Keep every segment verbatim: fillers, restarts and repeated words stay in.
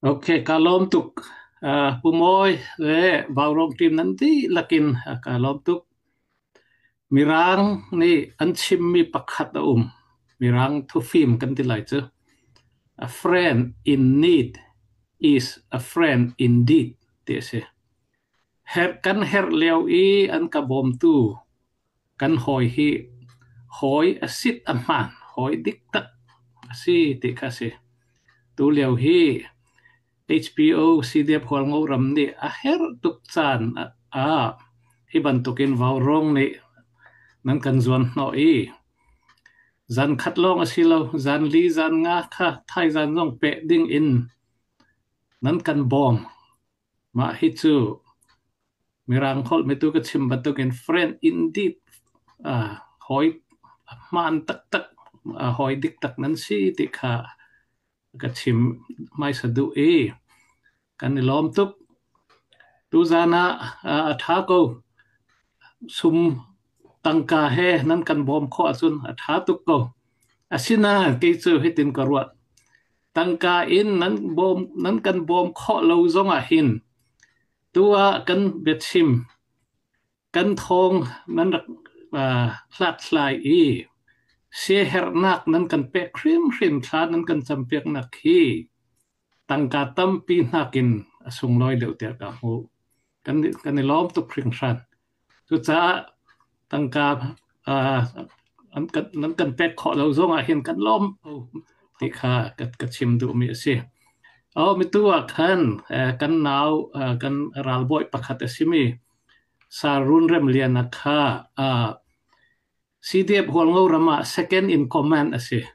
Ok, ka lawm tuk. Ah, Pu Mawi le Vau Rawng team nan dihlak in, ah, ka lawm tuk. Mirang nih an chimmi pakhat a um. Mirang thufim kan ti lai cu, "A friend in need is a friend indeed," ti a si. Herh, kan herh lio i an ka bawmtu kan hawi hi hawi a sit a hmaan, hawi diktak a si ti kha a si. Tu lio hi H P O C D F Hualngo ram nih a herh tuk caan ah, ah, hi bantukin Vau Rawng nih nan kan zuan hnawh i, zan khat lawng a si lo, zan li, zan nga kha thaizan zong peh ding in nan kan bawm. Mah hi cu Mirang holhmi tu ka chim bantukin friend indeed, ah, hawi hmaan taktak, ah, hawi diktak nan si ti kha ka chim hmaisa duh i kan i lawm tuk. Tuzan ah, ah, a ṭha ko, sum tangka he nan kan bawm khawh ahcun a ṭha tuk ko. Asinain kei cu hitin ka ruah. Tangka in nan bawm, nan kan bawm khawh lo zongah hin tu ah kan biachim, kan thawng nan rak, ah, hlathlai i siaherhnak nan kan pek hrimhrim, thla nan kan campiaknak hi tangka tampi hnakin a sunglawi deuh tiah ka hmuh. Kan, kan i lawm tuk hringhran. Cucaah tangka, ah, an kan, nan kan pek khawh lo zongah hin kan lawm ti kha ka, ka chim duhmi a si. Aw, mitu ah khan, eh, kan nau, eh, kan ralbawi pakhat a simi Sir Run Rem Lian a kha, ah, C D F Hualngo ram ah second in command a si.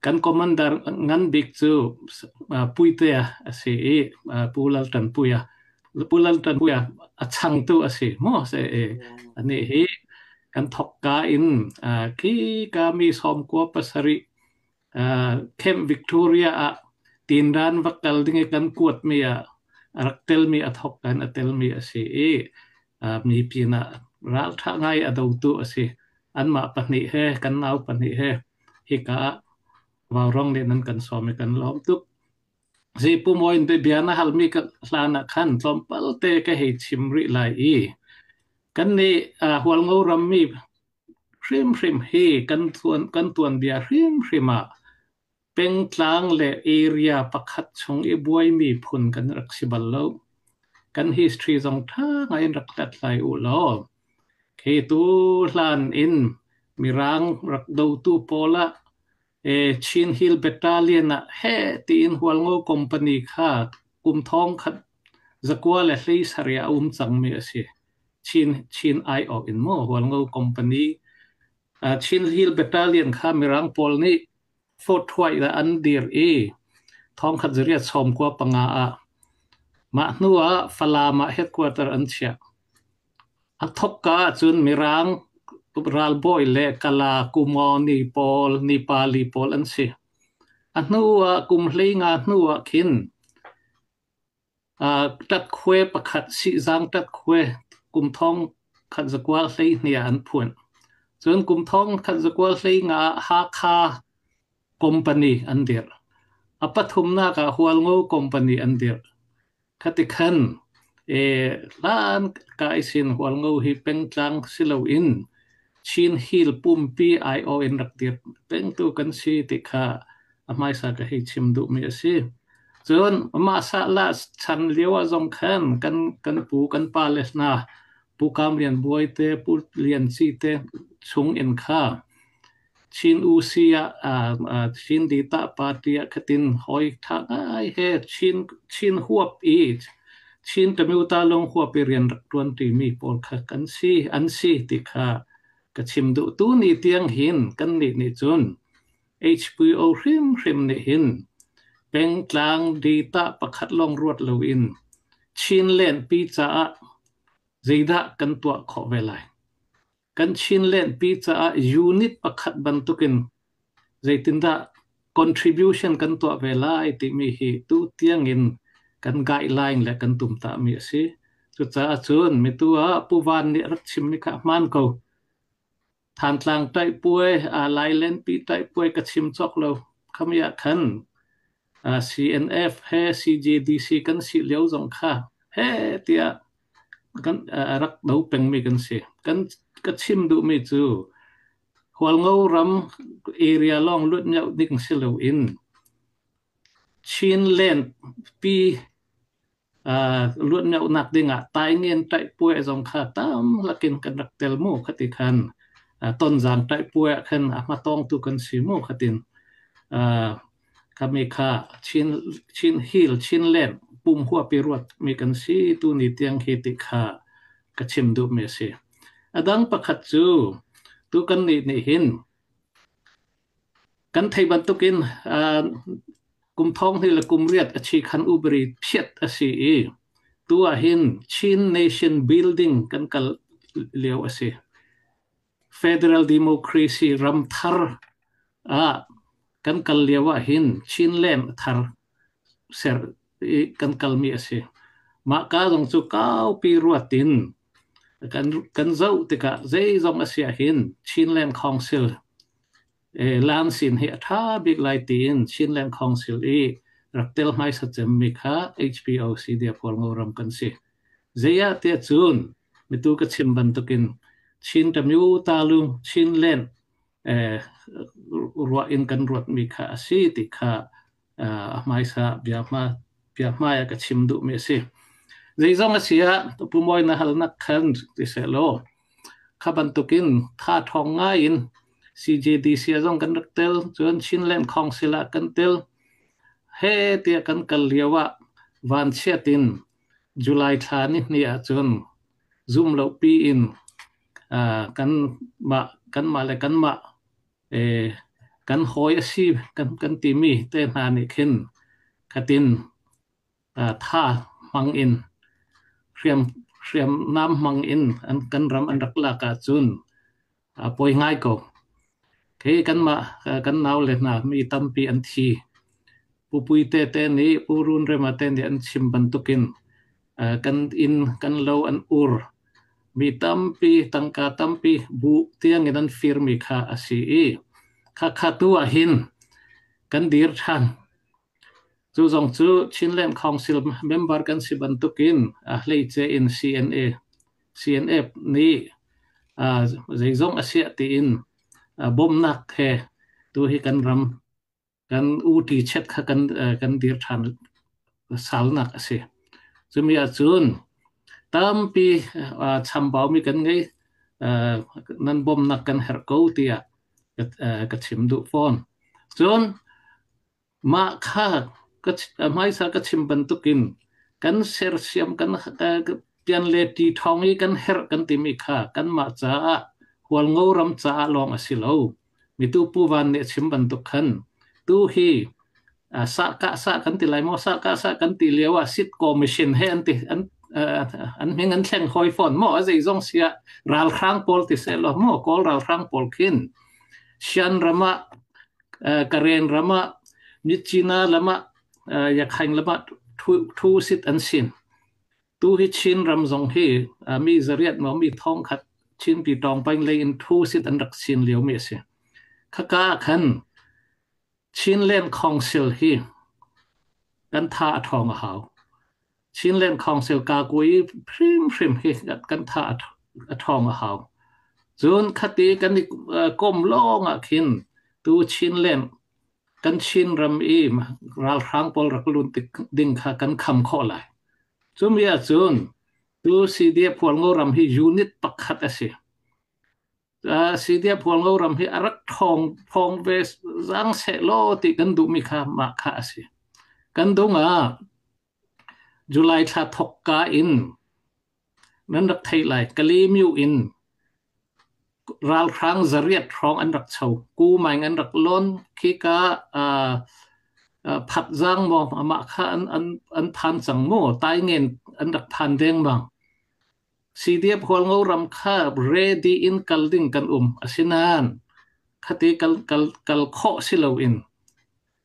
Kan commander ngan bik cu, ah, Puite a si i, ah, Pu Lal Ṭan Puia, Pu Lal Ṭan Puia a changtu a si maw? Se, eh, anih hi kan thawkka in, ah, khi ka mi sawmkua pasarih, ah, Camp Victoria ah tinran va kal ding i kan kuatmi ah a rak telmi, a thawkka in a telmi a si i, ah, mipi in ah ralṭha ngai a dotu a si. Anmah pahnih he, kan nau pahnih he, hika ah Vau Rawng nih nan kan sawm i kan lawm tuk. Si, Pu Mawi in bia na halmi ka hlan ah khan tlawmpal te ka hei chim rih lai i, kannih, ah, Hualngo rammi hrimhrim hi kan tuan, kan tuanbia hrimhrim ah pengtlang le area pakhat chung i buaimi phun kan rak si bal lo. Kan history zong ṭha ngai in rak hlathlai uh law. Khi tu hlan in Mirang rak dotu pawl ah, eh, Chin Hill Battalion ah he tiin Hualngo Company kha kum thawng khat zakua le hleisarih a um cangmi a si. Chin, Chin aiawh in maw, Hualngo Company, ah, Chin Hill Battalion kha Mirang pawl nih forthuai dah an dir i, thawng khat zariat sawmkua panga ah, mah hnu ah Falam ah headquarter an chiah. A thawkka ah cun Mirang ralbawi le Kala, Kumawni pawl, Nepali pawl an si. A hnu ah kum hleinga hnu ah khin, aa, ṭatkhuai pakhat, Sihzang ṭatkhuai, kum thawng khat zakua hleihnih ah an phuan. Cun kum thawng khat zakua hleinga ah Hakha Company an dirh. A pathumnak ah Hualngo Company an dirh. Khatikhan, ee, hlan ka ihsin Hualngo hi pengtlang si loin Chin Hill pumpi aiawh in rak dirh pengtu kan si ti kha a hmaisa ka hei chim duhmi a si. Cun mah sahla chan lio ah zong khan kan, kan pu, kan pa le hna, Pu Kam Lian Buai te, Pu Lian Ci te chung in kha Chin U C ah, aa, aa, Chin Dita Party ah khatin hawi ṭha ngai he Chin, Chin huap i, Chin Tamiu ta lawng huap i rian rak ṭuan ṭimi pawl kha kan si, an si ti kha ka chim duh. Tuni tiang hin kannih nih cun H P O hrimhrim nih hin pengtlang data pakhat lawng ruat loin Chinland pi caah zeidah kan tuah khawh ve lai? Kan Chinland pi caah unit pakhat bantukin zeitindah contribution kan tuah ve lai timi hi tu tiangin kan guideline le kan tumtahmi a si. Cucaah cun mitu ah Pu Van nih rak chimmi kha hmaan ko. Thantlang ṭaihpuai, aa, Lailenpi ṭaihpuai ka chim cawk lo. Khami ah khan CNF he CJDC kan si lio zong kha he tia kan rak do peng mi kan si. Kan ka chim duh mi cu Hualngo ram area long luat miau ding si lo in Chinland pi luat miau nak ding ah Taingen taih puai zong kha tam lakin kan rak tel mu khat i khan Tonzang taih puai khan a hmatawng tu kan si mu khat in kami kha Chin Hill, Chinland pum huapi ruat mi kan si tu ni tiang hi ti kha ka chim duh mi a si. A dang pakhat cu tu kan nih nih hin kan thei bantukin kum thawng hnih le kum riat a chi khan ubri phiat a si i tu ah hin Chin Nation Building kan kal lio a si. Federal Democracy ram thar ah kan kal lio ah hin Chinland a thar ser i kan kal mi a si. Mah ka zong cu kaupi ruat in kan, kan zoh tikah zei zong a si ah hin Chinland Council eh, lan sin hi a ṭha bik lai tiin Chinland Council i rak tel hmaisa cem mi kha HPO CDF Hualngo ram kan si. Zei ah tiah cun mitu ka chim bantukin Chin Tamyu Talung Chinland eh, ruah in kan ruat mi kha a si ti kha a hmaisa bia hma, bia hmai a ka chim duh mi a si. Zei zong a si ah pumawi na halnak khan ti seh law kha bantukin tha thawng ngai in CJDC ah zong kan rak tel, cun Chinland Council ah kan tel. He tiah kan kal lio ah vanchiat in July thla ni hnih ah cun zum lopi in kan mah, kan mah le kan mah eh, kan hawi a si kan, kan timi te hna nih khin khatin tha hmang in hriam, hriam nam hmang in an, kan ram an rak lak ahcun a poi ngai ko. Kei kanmah kan nau le hna mi tampi an thi. Pupui tete nih, Pu Run Rema te nih an chim bantukin kan inn, kan lo an ur. Mi tampi, tangka tampi buh tiangin an fir mi kha a si i kha kha tu ah hin kan dir ṭhan. Cu zong cu Chinland Council member kan si bantukin a hleice in CNA, CNF nih zeizong a siah tiin bomnak he tu hi kan ram kan uti chet kha kan, kan dir ṭhan salnak a si. Cumi ahcun tampi chambau mi kan ngei, nan bomnak kan herh ko tiah ka chim duh fawn. Cun mah kha hmaisa ka chim bantukin kan sersiam, kan pian le ti thawng i kan herh kan timi kha kanmah caah Hualngo ram caah lawng a si lo. Mitu Pu Van nih a chim bantuk khan tu hi sahkah sah kan ti lai maw, sahkah sah kan ti lio ah sit commission he an ti, an, an hming an thleng hawi fawn maw, a zeizong si ah ralhrang pawl ti seh law maw, Kawl ralhrang pawl khin Shan ram ah, Karen ram ah, Myitkyina lam ah, Yakhain lam ah thu, thu sit an sin. Tu hi Chin ram zong hi mi zariat maw, mi thawngkhat Chin pi tawng pain lei in thu sit an rak sin lio mi a si. Kha ka khan Chinland Council hi kan tha a thawng a hau. Chinland Council ka kui hrim hrim hi kan tha a thawng a hau. Cun khati kan i kom lawng ah khin tu Chinland kan Chin ram i ralhrang pawl rak lunh ding kha kan kham khawh lai. Cumi ahcun tu CDF Hualngo ram hi unit pakhat a si. CDF Hualngo ram hi a rak thawng, thawng ve zang seh law ti kan duhmi kha mah kha a si. Kan dungah July thla thawk ka in nan rak theih lai, Kalemyo in ralhrang zariat hrawng an rak cho, Kumaing an rak lawn, khika Phatzang maw, amah kha an, an, an phan cang maw, Taingen an rak phan dengmang. CDF Hualngo ram kha ready in kal ding kan um, asinain khati kal, kal, kal khawh si loin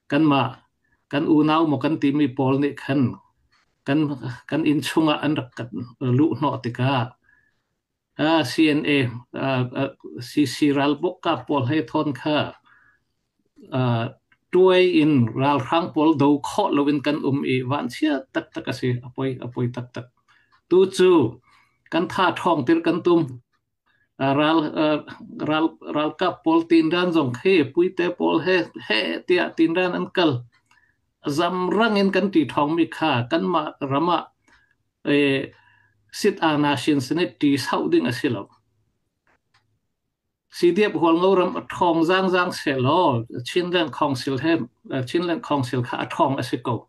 kanmah kan unau maw kan timi pawl nih khan kan, kan inn chungah an rak luh hnawh tikah CNA, CC ralbawk ka pawl he thawn kha tuai in ralhrang pawl do khawh loin kan um i vanchia taktak a si, a poi, a poi taktak. Tu cu kan tha thawngtir kan tum. Aa, ral, aa, ral, ralkap pawl tindan zong khi puite pawl he, he tiah tindan an kal. Zamrang in kan ti thawngmi kha kanmah ramah, eh, sit aana sinsin i ti sauh ding a si lo. C D F Hualngo ram a thawng zangzang seh law, Chinland Council he, Chinland Council kha a thawng a si ko.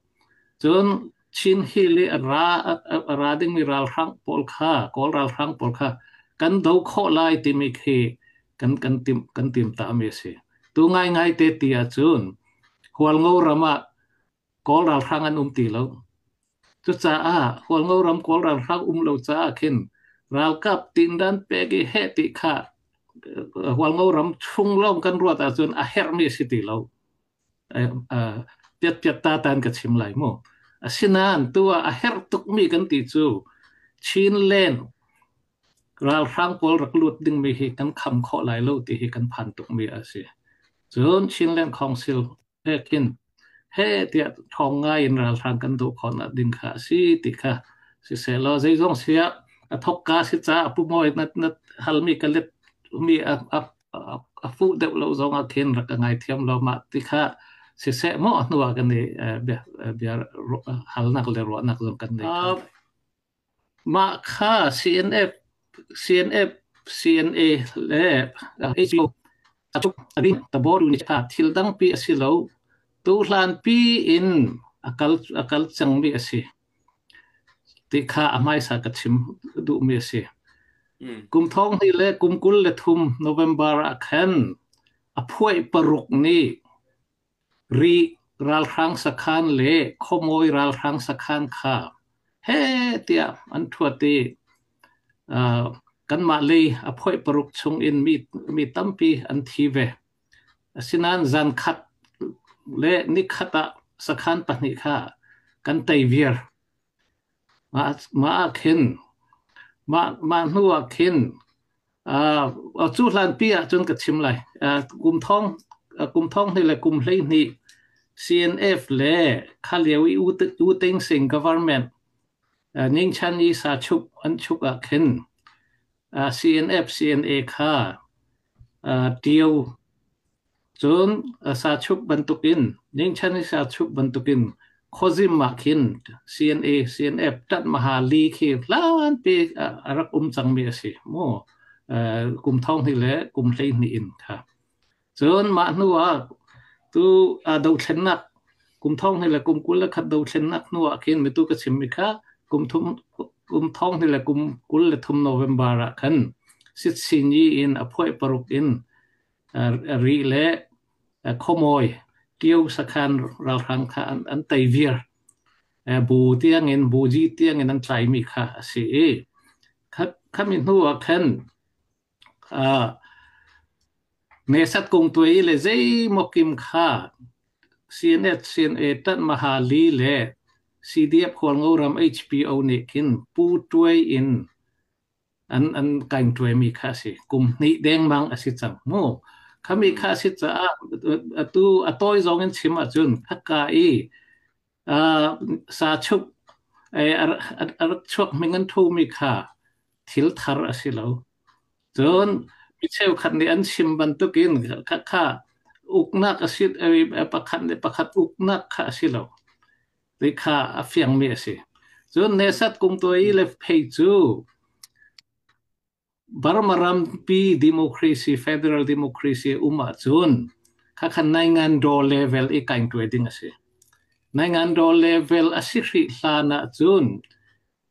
Cun Chin Hill i a ra, a, a, a ra dingmi ralhrang pawl kha, Kawl ralhrang pawl kha kan do khawh lai timi khi kan, kan tim, kan tim tami a si. Tu ngaingai te ti ahcun Hualngo ram ah Kawl ralhrang an um ti lo. Cucaah Hualngo ram Kawl ralhrang um lo caah khin ralkap tindan pek i heh ti kha, eh, Hualngo ram chung lawng kan ruat ahcun a herhmi a si ti lo. Eh, eh, piatpiat ta tan ka chim lai mu. Asinain tu ah a herh tukmi kan ti cu Chinland ralhrang pawl rak lut dingmi hi kan kham khawh lai lo ti hi kan phan tukmi a si. Cun Chinland Council he khin he tiah thawng ngai in ralhrang kan doh khawhnak ding kha a si ti kha. Sisehlaw zeizong si ah a thawk ka si caah a pumawi na, na halmi ka let mi a, a, a, a fuh deuh lo zong ah khin rak a ngaithiam lo mah ti kha. Siseh maw, hnu ah kan i, eh, bia, eh, bia ruah, halnak le ruahnak zong kan nei kha. Ah, mah kha C N F, C N F, C N A le, ah, H P O a tuk a ding tabawtu nih kha thil dangpi a si lo, tuhlanpi in a kal, a kal cangmi a si ti kha a hmaisa ka chim duhmi a si. Mm. Kum thawng hnih le kum kul le thum November ah khan a phuai paruk nih Rih ralhrang sakhan le khuamawi ralhrang sakhan kha he tiah an thuat i, aa, kanmah lei a phuai paruk chungin mi, mi tampi an thi ve. Asinain zan khat le ni khat ah sakhan pahnih kha kan tei viar. Mah, mah ah khin, mah, mah hnu ah khin, aa, cu hlanpi ah cun ka chim lai. Aa, kum thawng, aa, kum thawng hnih le kum hlei hnih C N F le kha lio i U Te-, U Thein Sein government, aa, Ngin Chan i sa chuk, an chuk ah khin, aa, C N F, C N A kha, aa, Tio cun, aa, sa chuk bantukin, Ngin Chan i sa chuk bantukin, khuazim ah khin C N A, C N F, Tat Maha Li khi hlanpi, aa, a rak um cangmi a si. Mu, aa, kum thawng hnih le kum hlei hnih in kha. Cun mah hnu ah tu, aa, dothlennak, kum thawng hnih le kum kul le khat dothlennak hnu ah khin mitu ka chimmi kha, kum thum, kum thawng hnih le kum kul le thum November ah khan sitsin yi in a phuai paruk in, aa, rih le, aa, khuamawi, Tio sakhan ralhrang kha an, an tei viar. Aa, bu tiangin, bu ji tiangin an tlaimi kha a si i, kha, khami hnu ah khan, aa, Nesat Kungtuai le Zei Maw Kim kha C N F, C N A, Tat Maha Li le C D F Hualngo ram H P O nih khin pu tuai in an, an kaingtuai mi kha a si. Kum hnih dengmang a si cang mu. Khami kha a si caah, atu a tawi zong in chim ahcun, khaka i, aa, sa chuk, eh, a, a, a rak chuak hming an thumi kha thil thar a si lo. Cun mi cheukhat nih an chim bantukin kha, kha uknak a si, eh, pakhat le pakhat uknak kha a si lo. Ti kha a fiangmi a si. Cun Nesat Kungtuai le phei cu Burma rampi democracy, federal democracy um ahcun kha khan naingandaw level i kaingtuai ding a si. Naingandaw level a si hrih hlan ahcun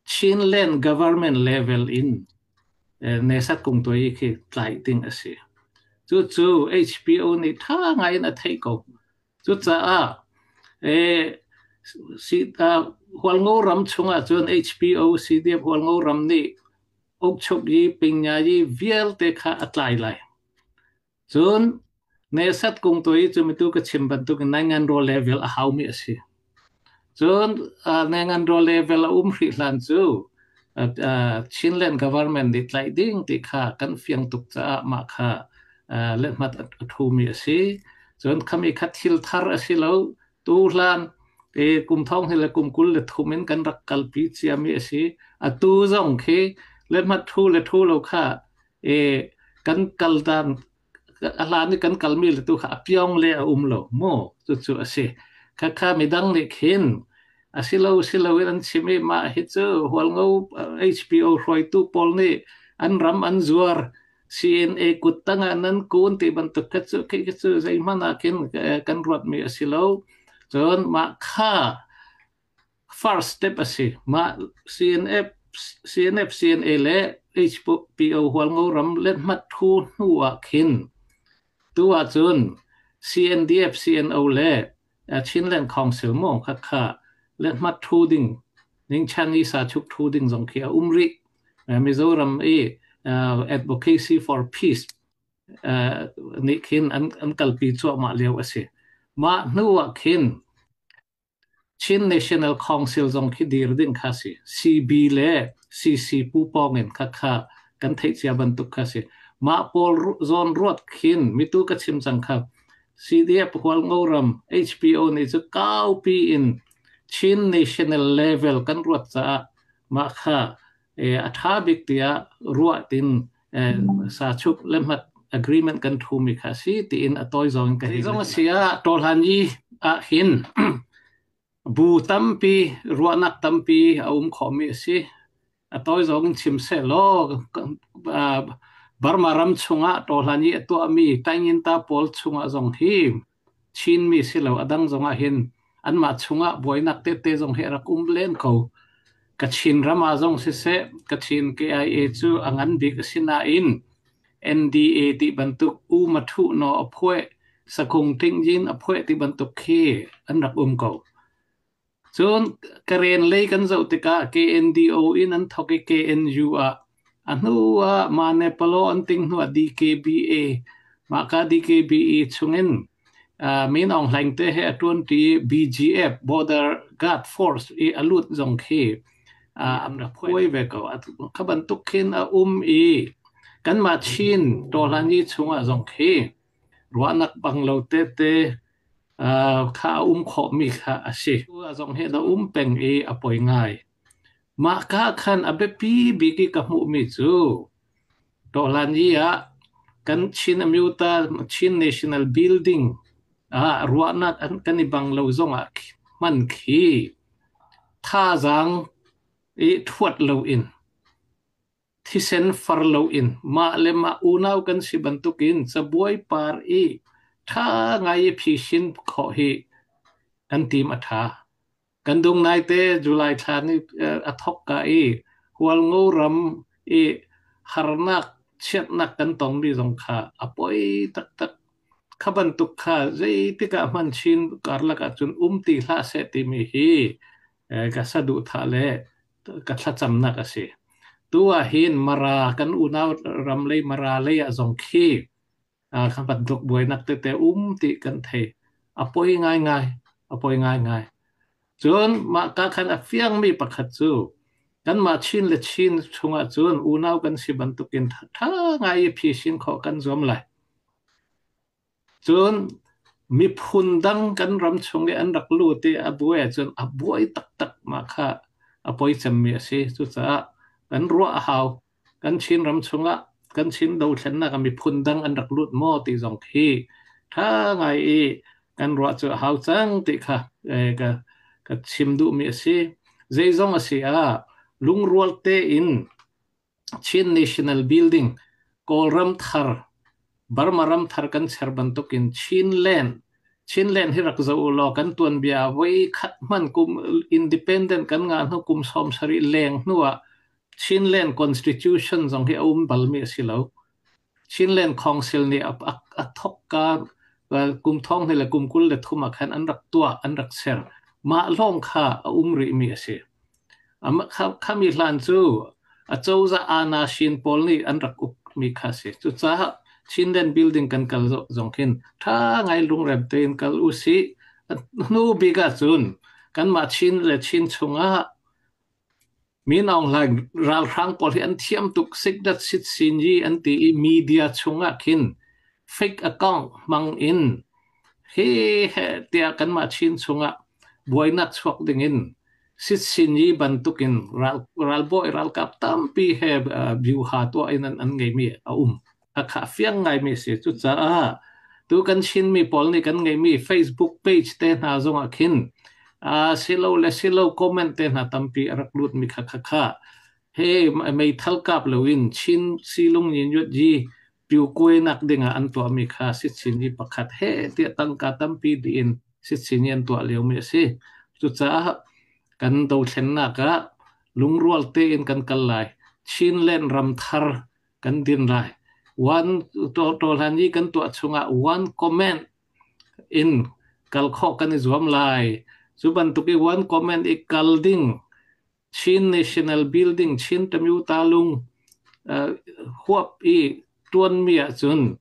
Chinland government level in, eh, Nesat Kungtuai khi tlaih ding a si. Cucu H P O nih ṭha ngaiin a theih ko. Cucaah, eh, si, ah, Hualngo ram chungah cun H P O, C D F Hualngo ram nih ukchuk i, pingnya i vialte kha a tlai lai. Cun Nesat Kungtuai cu mitu ka chim bantukin naingandaw level a haumi a si. Cun, aa, naingandaw level a um hrih hlan cu, aa, aa, Chinland government nih tlaih ding ti kha kan fiang tuk caah mah kha, aa, lehmat a, a thumi a si. Cun khami kha thil thar a si lo. Tu hlan, e, kum thawng hnih le kum kul le thum in kan rak kalpi ciami a si. Atu zong khi let hmat thu le thu lo kha, e, kan kal dan, a hlan i kan kalmi le tu kha a piawng le a um lo maw? Cucu a si. Kha kha midang nih khin a si lo, si lo in an chim i mah hi cu Hualngo, eh, H P O hruaitu pawl nih an ram an zuar, C N A kut tangah nan kun ti bantuk kha cu, khi, khi cu zeihmanh ah khin, eh, kan ruatmi a si lo. Cun mah kha first step a si. Mah C N F, C N F, C N A le H P O Hualngo ram let hmat thu hnu ah khin. Tu ah cun C N D F, C N O le, ah, Chinland Council maw kha kha let hmat thu ding, ningchan i sa chuk thu ding zong khi a um rih. Ah, Mizoram i, ah, Advocacy for Peace, ah, nih khin an, an kalpi cuahmah lio a si. Mah hnu ah khin Chin National Council zong khi dir ding kha si. C B le C C pupawng in kha kha kan theih cia bantuk kha si. Mah pawl ru-, zawn ruat khin mitu ka chim cang kha. C D F Hualngo ram H P O nih cu kaupi in Chin National Level kan ruat caah mah kha, eh, a ṭha bik tiah ruah tin, eh, sa chuk let hmat agreement kan thumi kha si tiin a tawi zong in ka hi. Zong a si ah Tawhlan i ah hin bu tampi, ruahnak tampi a um khawhmi a si. A tawi zong in chim seh law, ah, Burma ram chungah Tawhlan i a tuahmi taingin ta pawl chungah zong hi Chinmi si lo, a dang zongah hin anmah chungah buainak tete zong hi a rak um len ko. Kachin ram ah zong siseh, Kachin K I A cu a ngan bik a si nain N D A ti bantuk u mathuh naw a phueh, sakung tingyin a phueh ti bantuk khi an rak um ko. Cun Karen lei kan zoh tikah K N D O in an thok i K N U ah, a hnu ah Manepalo an ting hnu ah D K B A, mah ka D K B A chungin, ah, Min Aung Hlaing te he a ṭuanṭi B G F, Border Guard Force i a lut zong khi, ah, an rak phuai ve ko. A kha bantuk khin a um i kanmah Chin Tawhlan i chungah zong khi ruahnak bang lo tete, aa, kha a um khawhmi kha a si. A zong hi a um peng i a poi ngai. Mah ka khan a biapi bik i ka hmuhmi cu Tawhlan i ah kan Chin Amyotha, Chin National Building ah ruahnak an, kan i bang lo zongah khi, hman khi thazaang i ṭhuat lo in thisen far loin mah le mah unau kan si bantukin cabuai par i ṭha ngai i phisin khawh hi kan tim a ṭha. Kan dung naite July thla ni, eh, a thawk ka i Hualngo ram i harnak chiatnak kan tongmi zong kha a poi taktak. Kha bantuk kha zeitikah hman Chin karlak ahcun um ti hlah seh timi hi, eh, ka saduhthah le ka thlacamnak a si. Tu ah hin Mara kan unau ram lei Mara lei ah zong khi, ah, kha bantuk buainak tete um ti kan thei. A poi ngaingai, a poi ngaingai. Cun mah ka khan a fiangmi pakhat cu kanmah Chin le Chin chungah cun unau kan si bantukin ṭha, ṭha ngai i phisin khawh kan zuam lai. Cun miphun dang kan ram chung i an rak lut i a buai ahcun a buai taktak mah kha a poi cemmi a si. Cucaah kan ruah a hau. Kan Chin ram chungah kan Chin dothlennak ah miphun dang an rak lut maw ti zong khi ṭha ngai i kan ruah cu a hau cang ti kha, eh, ka, ka chim duhmi a si. Zeizong a si ah lungrual tein Chin National Building, Kawlram thar, Burma ram thar kan ser bantukin Chinland, Chinland hi rak zoh uh law kan tuanbia voi khat hman kum independent kan ngah hnu kum sawm sarih leng hnu ah Chinland Constitution zong hi a um balmi a si lo. Chinland Council nih a, a, a thawk ka, kum thawng hnih le kum kul le thum ah khan an rak tuah, an rak ser. Mah lawng kha a um rihmi a si. A ma-, kha, khami hlan cu a cozah aana sin pawl nih an rak ukmi kha a si. Cucaah Chinland Building kan kal zo-, zong khin ṭha ngai lungrem tein kal u sih. A hnu bik ahcun kanmah Chin le Chin chungah Min Aung Hlaing ralhrang pawl hi an thiam tuk, sikdat sit sin yi an ti i media chungah khin fake account hmang in Hi he tiah kanmah Chin chungah buainak chuak dingin sitsin yi bantukin ral, ralbawi ralkap tampi he, uh, biuha tuah in an, an ngeimi a um. Khakha fiang ngaimi si. Cucaah tu kan Chinmi pawl nih kan ngeimi Facebook page te hna zongah khin, uh, silo le silo comment te hna tampi a rak lutmi kha khakha he meithal kap loin Chin silung nyinyut yi piukuainak dingah an tuahmi kha sitsin yi pakhat he tiah tangka tampi dihin sitsin yi an tuah liomi a si. Cucaah kan dothlennak ah lungrual tein kan kal lai. Chinland ramthar kan din lai. One, to, to hlan yi kan tuah chungah one comment in kal khawh kan i zuam lai. Cu bantuk i one comment i kal ding Chin National Building, Chin Tamyu Talung, uh, huap i tuanmi ahcun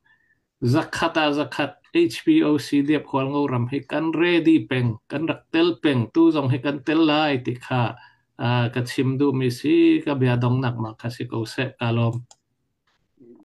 zakhat ah zakhat H P O C diap hualngo ram hi kan ready peng, kan rak tel peng, tu zong hi kan tel lai ti kha, uh, ka chim duhmi si, ka bia dongnak mah kha si ko seh, ka lawm.